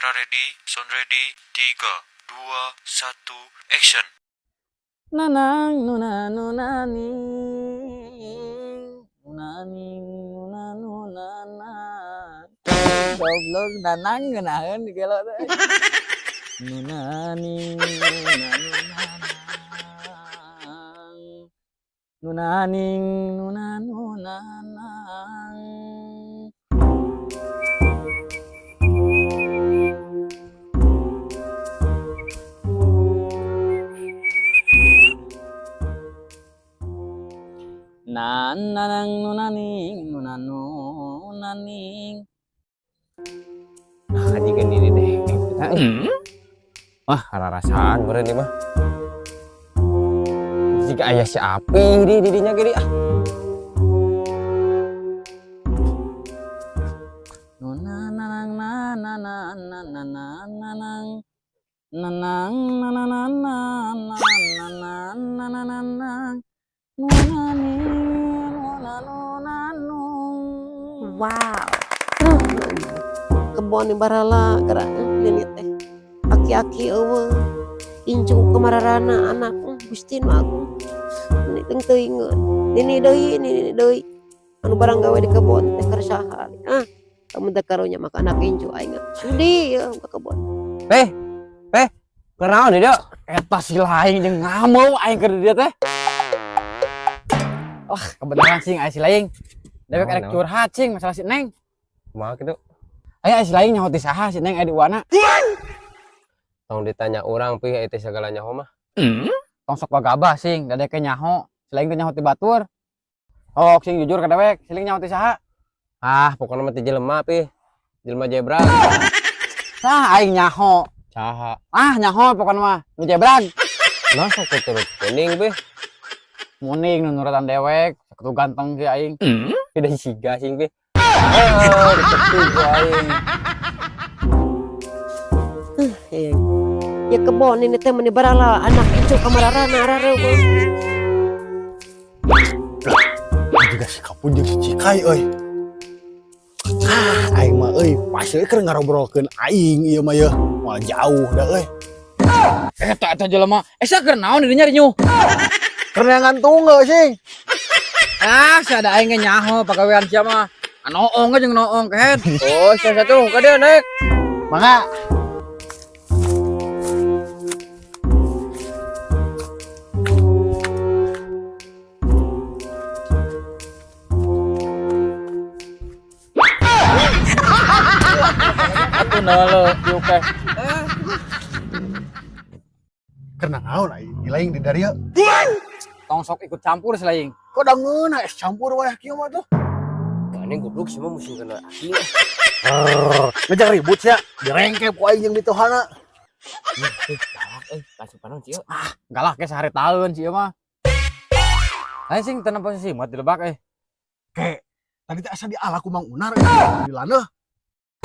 Kamera ready, sound ready, 3, 2, 1, action. Nanang nuna nuna ning nuna ning nuna nuna na. Goblok nanang ngeunaheun gelo teh. Nuna ning nuna nuna nang. Nuna ning nuna nuna nang. Nan nanang nuna ning nuna nuna ning. Nah, jika diri deh. Wah, rarasaan meureun ieu mah. Jika aya si Api di didinya gini ah. Nuna nanang na na na na na na nanang. Nanang na na na na na na na na na na. Nuna ning nuna nuna nung. Wow. Kebon barala gerak nini teh. Aki-aki eueuh. Incu kamararana anak Gusti nu agung. Nini teu teuingeun. Nini deui, nini deui. Anu barang gawe di kebon teh keur saha. Ah, kamu teh karunya maka anak incu aing sudi ya ka kebon. Eh, eh, kunaon ieu? Eta si laing jeung ngameu aing keur di dieu teh. Wah, kebenaran sing aya si laing. Dewek Naon, erek naon? Curhat sing masalah si Neng. Kumaha kitu? Aya si laing nyaho ti saha si Neng aya di wana. Tong ditanya urang pi eta segala nyaho mah. Tong sok gagabah sing, dadeke nyaho. Si laing teh nyaho ti batur. Oh, sing jujur ka dewek, si laing nyaho ti saha? Ah, pokokna mah ti jelema pi. Jelema jebrag. Tah aing nyaho. Saha? Ah, nyaho pokokna mah nu jebrag. Nah, sok turut kuning pi. Muning nu nurutan dewek, sakitu ganteng si aing. Tidak siga sing pi. Oh, ditepi ku aing. Eh, ya kebon ini teh meni barala anak incu kamararana arareueuh. Juga si kapun jeung si Cikai euy. Ah, aing mah euy, pasti keur ngarobrolkeun aing ieu mah yeuh. Moal jauh da euy. Eta eta jelema, eh sia keur naon di dinya rinyuh? Keur neangan tunggu sing. Ah, sia da aing ge nyaho pagawean sia mah. Ah, noong ge jeung noong kehed. Oh, sia satu ka dieu naik. Mangga. Atuh neuleuh diuk teh. Keur naon aing laing di dieu? Tong sok ikut campur si laing. Kok da ngeunah es campur wae kieu mah tuh. Gandeng goblok sih mah musim kena aing. Ngejak ribut sia, direngkep ku aing jeung mitohana. Galak euy, langsung panon sih. Ah, galak ge sehari tahun sih mah. Lain sing teu nempo si Simot di lebak eh. Ke, tadi teh asa diala ku Mang Unar di laneuh.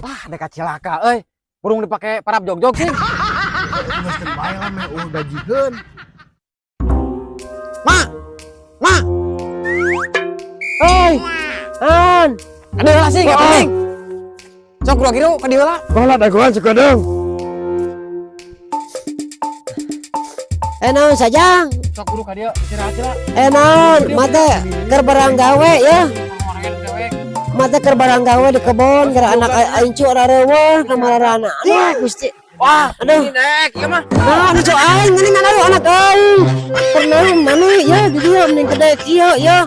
Wah, deka cilaka euy. Burung dipake parap jog-jog sing. Geus teu bae lah meh eueuh gajiheun. Ma. Ma. Oi. An. Ka dieu lah sing, eta sing. Sok kudu kieu ka dieu lah. Baheula dagoan suka dong. Eh naon sajang? Sok kudu ka dieu istirahat heula. Eh naon, mate keur barang gawe ya. Mate keur barang gawe di kebon gara anak incu arareueuh ka mararana. Aduh Gusti. Wah, Aduh. ini dek, ieu mah. Nah, incu aing geuning aduh anak aing. Pernah mana ya di dieu mending gede kieu ya.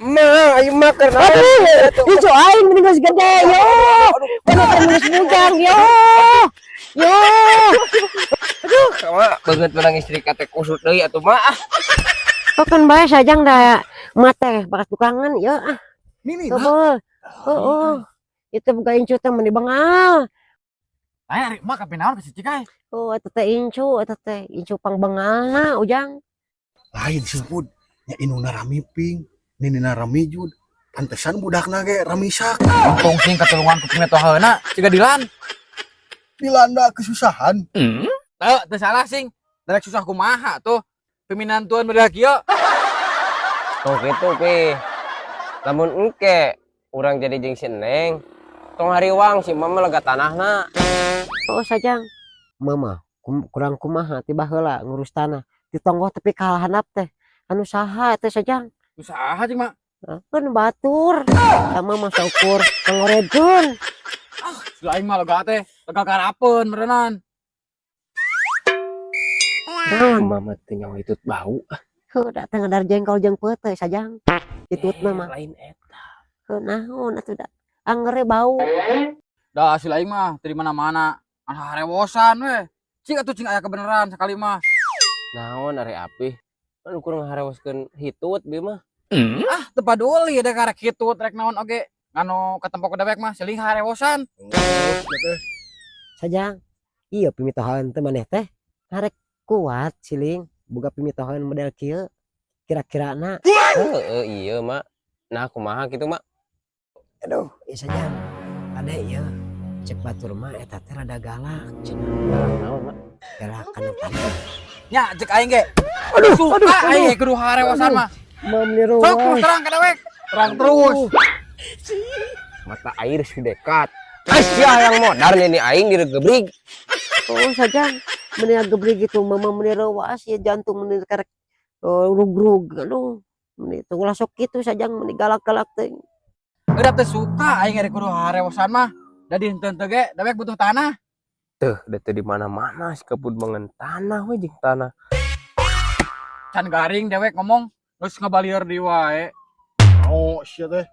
Ma, ayo mah keur naon? Aduh, incu aing mending geus gede yo. Mana teh geus bujang yo. Yo. Aduh, kamu banget menang istri kate kusut deui atuh mah. Ah. Pakan bae sajang da mate bakas tukangan ya ah. Nini nah. Kebol. Oh, oh. Itu boga incu teh meni bengal. Lain ari mah kapi naon ka si Cikai? Oh, eta teh incu, eta teh incu pangbengalna ujang. Lain sih pun. Nya indungna rami ping, ninina rami jud. Pantesan budakna ge rami sak. Untung sing katulungan ku pimetoheuna siga Dilan. Dilanda kesusahan. Teu, teu salah sing. Darek susah kumaha tuh. Piminantuan bedah kieu. Tong kitu pi. Lamun engke urang jadi jeung si Neng, tong hariwang si mama lega tanahna. Oh Sajang. Mama kurang kumaha ti baheula ngurus tanah. Di tonggoh tepi ka handap teh. Anu saha teh Sajang? Usaha cing mak. Kan batur. Sama mah saukur ngoredkeun. Sudah aing mah lega teh, lega karapeun meureunan. Naon? Mama teh nyawa itu bau. Heuh da teh ngadar jengkol jeung peuteuy Sajang. Ditutna mah. Lain eta. Heuh naon atuh da. Angger bau. Dah hasil aing mah teu di mana-mana. Anu harewosan we. Cing atuh cing aya kebenaran sekali mah. Naon ari api? Anu kurang harewoskeun hitut bieu mah. Ah, teu paduli da karek hitut rek naon oge. Nganu ketempok ku dewek mah silih harewosan. Sajang. Iya pimitohan teh maneh teh. Arek kuat siling boga pimitohan model kieu. Kira-kirana Heeh, iya, Mak. Nah, kumaha kitu, Mak? Aduh, ieu Sajang. Ade ieu cek batur mah eta teh rada galak cenah. Galak naon, Mak? Galak kana tanah. Nya cek aing ge. Aduh, Suka aing ge kudu harewosan mah. Mam ni Sok terus terang ka dewek. Terang terus. Mata air sudah dekat. Aisyah yang modar ini aing diregebrig. Oh, Sajang, meni agebrig gitu mama meni reuas ya jantung meni karek oh, rug-rug aduh. Meni teu ulah sok kitu Sajang meni galak-galak teh. Udah teu suka aing ge kudu harewosan mah. Da di henteu ge dewek butuh tanah. Tuh, da teu di mana-mana si kebun bangun tanah we jeung tanah. Can garing dewek ngomong geus ngabalieur di wae. Oh, sia teh.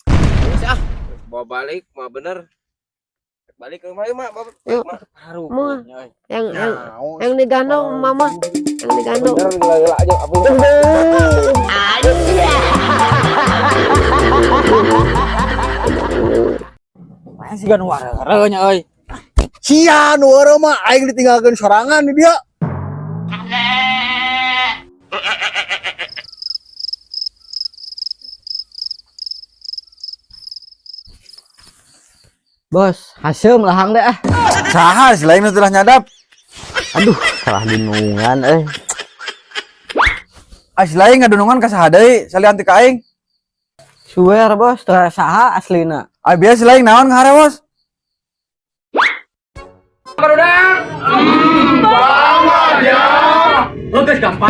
Geus ah, bawa balik mah bener. Balik ke rumah yuk, Mak. Bawa Yuk. Mak. Haru. Mah. Yang yang Nyaho. yang digandong mama, yang digandong. Bener gila-gila aja apa. Lain sih nu wareureun nya euy. Sia nu eureun mah aing ditinggalkeun sorangan di dia. Bos, haseum lahang deh ah. Saha si lain nu telah nyadap. Aduh, salah dunungan euy. Ah si lain ngadunungan ka saha deui salian ti ka aing. Suwer bos, teu saha aslina. Ah biasa si lain naon ngaharewos? Barudak. Banget ya. Geus gampang.